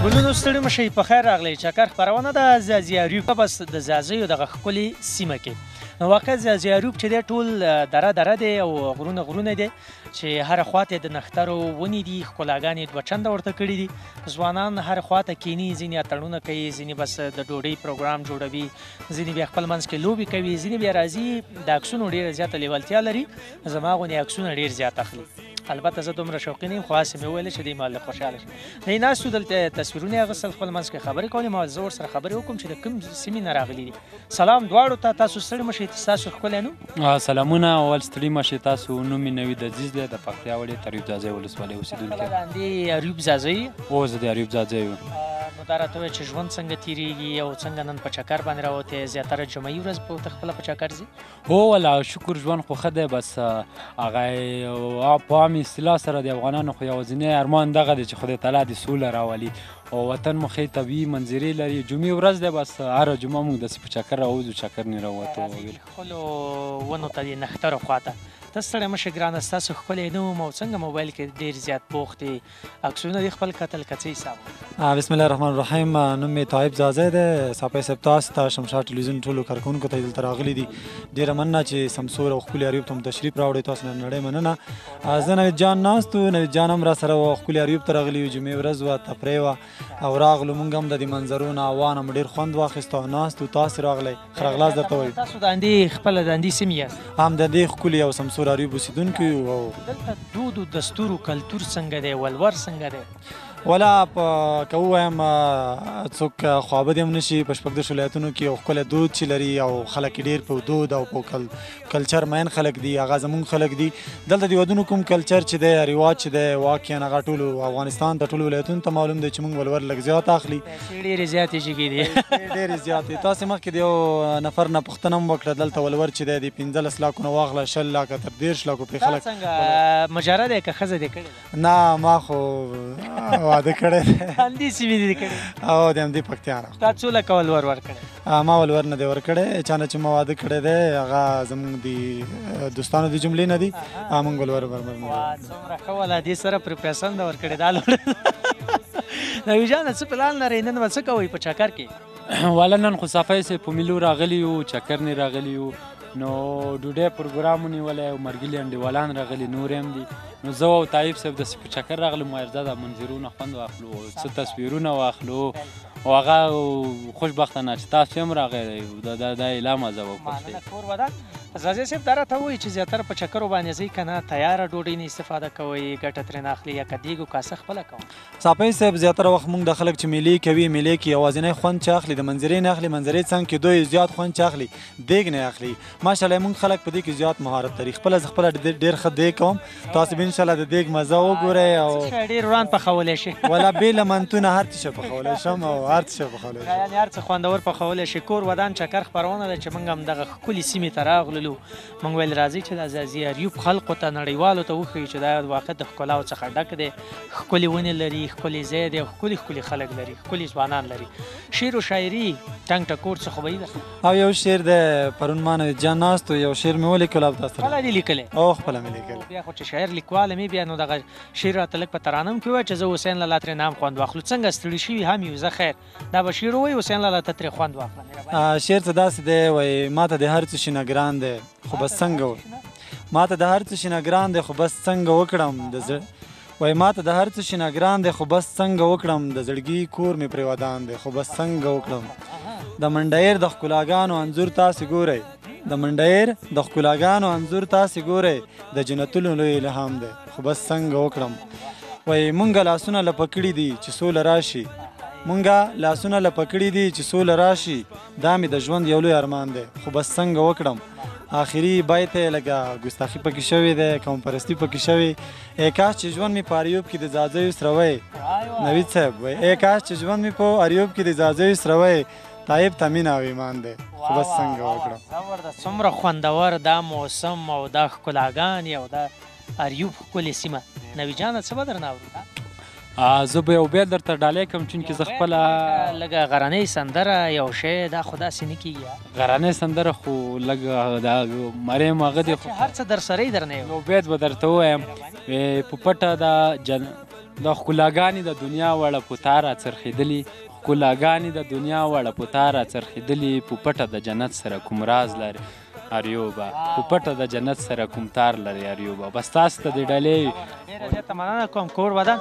ګلونو ستړي مه شئ، په خیر راغلئ. چکر خپرونه ده ځاځي اریوب، بس د ځاځیو دغه ښکلې سیمه کې. نو واقعا ځاځي اریوب چې دی ټول دره دره دی او غرونه غرونه دی چې هره خواته د نښترو ونې دي، ښکلاګانې دوه چنده ورته کړي دي. ځوانان هر خواته کینی، ځینې اتڼونه کوي، ځینې بس د ډوډۍ پروګرام جوړوي، ځینې بیا خپل منځ کې لوبې کوي، ځینې بیا راځي د عکسونو ډېره زیاته لیوالتیا لري، زما غوندې عکسونه ډېر زیات اخلي. البته زه دومره شوقي نه یم، خو هسې مې وویل چې دوی ما لږ خوشحاله شي. دوی ناست وو دلته، تصویرونه یې اخیستل، خپل منځ کې خبرې کولې. ما زه ورسره خبرې وکړم چې د کوم سیمې نه راغلي دي. سلام دواړو ته، تاسو ستړي مه شئ، ستاسو ښکلی نوم؟ سلامونه، اول ستړي مه شئ. تاسو نوم مې نوید عزیز دی، د پکتیا ولایت اریوب ځاځی ولسوالۍ اوسېدونکی. خپله د همدې اریوب ځاځی؟ هو، زه د اریوب ځاځی یم. نو دا راته ووایه چې ژوند څنګه تېرېږي او څنګه نن په چکر باندې راوتې؟ زیاتره جمعي ورځ په ته خپله په چکر ځې؟ هو ولا شکر، ژوند خو ښه دی، بس هغه په عامې اصطلاح سره د افغانانو خو یوازینی ارمان دغه دی چې خدای تعالی دې سوله راولي او وطن مو ښې طبیعي منظرې لري. جمعې ورځ دی، بس هره جمعه موږ داسې په چکر راوځو، چکر نه راووتو. ښکلو ونو ته د نښترو خواته ته ستړی مه شې ګرانه، ستاسو ښکلی نوم او څنګه موبایل کې ډېر زیات بوخت یې، عکسونه دې خپل کتل که څه حساب؟ بسم الله الرحمن الرحیم. نوم مې طایب ځاځی دی. ساپی صاحب تاسو ته، شمشاد ټلویزیون ټولو کارکوونکو ته دلته راغلي دي، ډېره مننه چې سمسور او ښکلي اریوب ته مو تشریف راوړی، تاسو نه نړۍ مننه. زه نوید جان ناست و، نوید جان هم راسره و، ښکلي اریوب ته راغلي یو، جمعې ورځ وه، تفریح وه او راغلو. موږ هم د دې منظرو نه هوا نه مو ډېر خوند واخیست او ناست و، تاسې راغلی، ښه راغلاست درته وایو. تاسو د همدې خپله د همدې سیمې یاست؟ هم د دې ښکلي او سمسور اریوب اوسېدونکي یو. او دلته دود و دستور او کلتور څنګه دی، ولور څنګه دی؟ ولا په که ووایم څوک خوابدی هم نه شي، په 36 ولایتونو کې یو ښکلی دود چې لري او خلک یې ډېر په دود او په کلچر مین خلک دي، هغه زموږ خلک دي. دلته د ودونو کوم کلچر چې دی، رواج چې دی، واقعا هغه ټولو افغانستان ته، ټولو ولایتونو ته معلوم دی چې موږ ولور لږ زیات اخلي. پیسې ډېرې زیاتې جګې دي. ډېرې زیاتې. تاسې مخکې د یو نفر نه پوښتنه هم وکړه، دلته ولور چې دی د 15 لاکو نه واخله 20 لاکه تر 30 لاکو پرې خلک. څنګه مجرد دی که ښځه دې کړې ده؟ نه، ما خو واده کړی دی. همدې سیمې دې کړی؟ او د همدې پکتیا نه. تا څو لکه ولور ورکړی؟ ما ولور نه دی ورکړی، چا نه چې ما واده کړی دی هغه زموږ د دوستانو د جملې نه دي، موږ ولور ورکړی. واه څومره ښه، ولا دې سره پرې پیسې نه ده ورکړې دا لوړ. نوید جانه څه پلان لرئ، نن به څه کوئ په چکر کې؟ والا نن خو صفای صاحب په میلو راغلي یو، چکر نه راغلي یو، نو ډوډۍ پروګرام ونیولی او مرګلي انډیوالان راغلي نور هم دي. نو زه او طایب صاحب داسې په چکر راغلو، ما ورځه دا منظرونه خوند واخلو، څه تصویرونه واخلو او هغه خوشبختانه چې تاسو هم راغلی دا دا یې لا مزه وکړه. مننه، کور ودان. ځاځی صاحب دا راته ووایي چې زیاتره په چکرو باندې ځئ که نه، تیاره ډوډۍ نه استفاده کوئ، ګټه ترې نه اخلي یا که دیګ او کاسه خپله کوئ؟ ساپی صاحب زیاتره وخت موږ د خلک چې میلې کوي، میلې کې یوازینی خوند چې اخلي د منظرې نه اخلي، منظرې څنګ کې دوی زیات خوند چې اخلي دیګ نه اخلي. ماشاءالله موږ خلک په دې کې زیات مهارت لري. خپله زه خپله ډېر ښه دیګ کوم، تاسو به انشاءالله د دیګ مزه وګورئ. او څه شی ډېر وران پخولی شي؟ ولا بې له منتونه هر څه شی پخولی شم او هر څه شی پخولی شم، یعنې هر څه خوندور پخولی شي. کور ودان. چکر خپرونه ده چې موږ هم دغه ښکلې سیمې ته راغللو، موږ ویل راځئ چې د ځاځي اریوب خلقو ته، نړیوالو ته وښیو چې دا واقع د ښکلاو څخه ډک دی، ښکلې ونې لري، ښکلې ځای دی، ښکلي ښکلي خلک لري، ښکلي ځوانان لري. شعر و شاعري ټنګ ټکور څه خو به یې درته؟ او یو شعر دی، پرون ما نوید جان ناست و، یو شعر مې ولیکل او تاسو خپله دې لیکلی؟ او خپله مې لیکلی. بیا خو چې شاعر لیکوال مې بیا نو دغه شعر راته لږ په ترانم کې ووایه چې زه حسین لالا ترې نه هم خوند واخلو. څنګه ستړي شوي هم یو، زه خیر دا به شعر ووایي، حسین لالا ته ترې خوند واخله. شعر څه داسې دی، وایي ما ته د هر څه شي نه ګران دی خو بس څنګه ما ته د هر څه شي نه ګران دی خو بس څنګه وکړم د زړه، وایي ما ته د هر څه شي نه ګران دی خو بس څنګه وکړم، د زړګي کور مې پرې ودان دی خو بس څنګه وکړم. د منډیر د ښکلاګانو انځور تاسې ګورئ، د منډیر د ښکلاګانو انځور تاسې ګورئ، د جنتونو لوی الهام دی خو بس څنګه وکړم. وایي مونږ لاسونه لپه کړي دي چې سوله راشي، مونږه لاسونه لپه کړي دي چې سوله راشي، دا مې د ژوند یو لوی ارمان دی خو بس څنګه وکړم. آخري بیت یې لکه ګستاخي پکې شوې ده، قوم پرستي پکې شوې. ای کاش چې ژوند مې په اریوب کې د ځاځیو سره وای، نوید صاحب وای، ای کاش چې ژوند مې په اریوب کې د ځاځیو سره وای، طایب ته مینه او ایمان دی خو بس څنګه وکړم. زبردست، څومره خوندور دا موسم او دا ښکلاګانې او دا اریوب ښکلې سیمه. نوید جانه څه به درنه اورو؟ زه به یو بیت درته ډالۍ کړم، چونکې زه خپله لږه غرنۍ سندره یو شی، دا خو داسې نه کېږي. غرنۍ سندره خو لږ دا مریم هغه دی، خو هر څه در سره یې درنه یو بیت به درته ووایم. په پټه دا جن د ښکلاګانې د دنیا وړه په تا راڅرخېدلي، ښکلاګانې د دنیا وړه په تا راڅرخېدلي، په پټه د جنت سره کوم راز لري اریوبه، په پټه د جنت سره کوم تار لري اریوبه. بس تاسو ته د ډلې ډېره زیاته مننه کوم، کور ودان.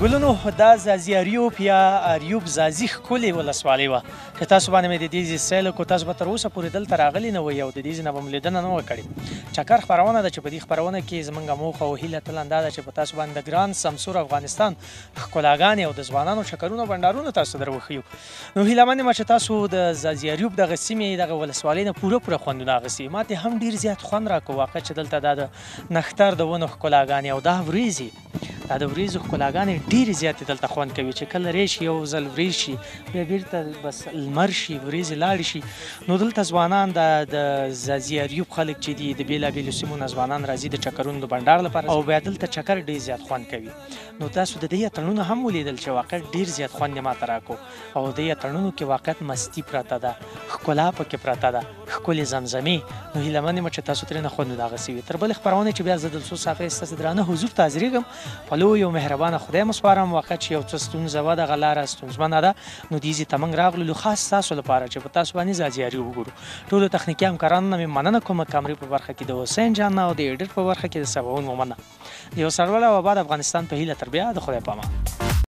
ګلونو دا ځاځي اریوب یا اریوب ځاځي ښکلې ولسوالۍ وه چې تاسو باندې مې د دې ځای سیل وکړو. تاسو به تر اوسه پورې دلته راغلي نه وئ او د دې ځای نه به مو لیدنه نه وه کړې. چکر خپرونه ده چې په دې خپرونه کې زموږ موخه او هیله تل همدا ده چې په تاسو باندې د ګران سمسور افغانستان ښکلاګانې او د ځوانانو چکرونه بنډارونه تاسو در وښیو. نو هیله من یم چې تاسو د ځاځي اریوب دغه سیمې دغه ولسوالۍ نه پوره پوره خوندونه اخیستي. ما ته هم ډېر زیات خوند راکړو واقعا چې دلته دا د نښتر د ونو ښکلاګانې او دا وریځې، دا د وریځو ښکلاګانې ډېرې زیاتې دلته خوند کوي چې کله ریشي یو ځل وریځ شي بیا بېرته بس لمر شي، وریځې لاړې شي. نو دلته ځوانان د ځاځي اریوب خلک چې دي د بېلابېلو سیمو نه ځوانان راځي د چکرونو د بنډار لپاره او بیا دلته چکر ډېر زیات خوند کوي. نو تاسو د دې اتڼونه هم ولیدل چې واقعا ډېر زیات خوند یې ماته راکړو او دې اتڼونو کې واقعیت مستي پرته ده، ښکلا پکې پرته ده، ښکلې زمزمې. نو هیله من یم چې تاسو ترې نه خوندونه اخیستي وي. تر بلې خپرونې چې بیا زه دلسوز صافی ستاسې درانه حضور ته حاضرېږم، په لوی او مهربانه خدای مو سپارم. واقعا چې یو څه ستونزه وه، دغه لاره ستونزمنه ده، نو دې ځای ته موږ راغلو خاص ستاسو لپاره چې په تاسو باندې ځاځي اریوب وګورو. ټولو تخنیکي همکارانو نه مې مننه کوم، کمرې په برخه کې د حسین جان نه او د ایډیټ په برخه کې د سباوون مومنه. د یو سرلوړي او اباد افغانستان په هیله تر بیا د خدای په امان.